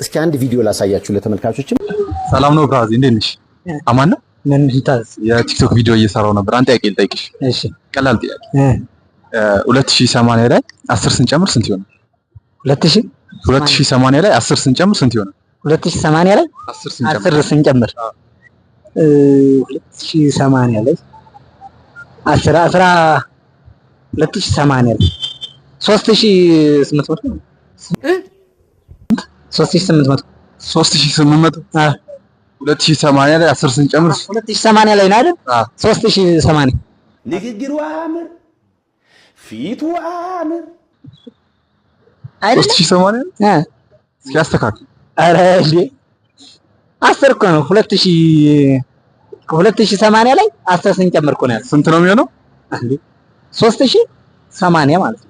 እስኪ አንድ ቪዲዮ ላሳያችሁ ለተመልካቾችም። ሰላም ነው ብራዚ፣ እንዴት ነሽ? አማን ነው። ምን ልታዘዝ? የቲክቶክ ቪዲዮ እየሰራው ነበር። አንድ ጥያቄ ልጠይቅሽ። እሺ። ቀላል ጥያቄ። 2080 ላይ 10 ስንጨምር ስንት ይሆናል? 2000 2080 ላይ 10 ስንጨምር ስንት ይሆናል? 2080 ላይ 10 ስንጨምር። 10 ስንጨምር 2080 ላይ 10 10 2080 ላይ 3800፣ 3800። 3800? 2080 ላይ 10 ስንጨምር። 2080 ላይ ነው አይደል? አዎ። 3080። ንግግሩ አያምር፣ ፊቱ አያምር። አይደል? 3080? እ። እስኪ አስተካክል። ኧረ እንዴ፣ 10 እኮ ነው። 2000 2080 ላይ 10 ስንጨምር እኮ ነው ያልኩት። ስንት ነው የሚሆነው? እንዴ፣ 3080 ማለት ነው።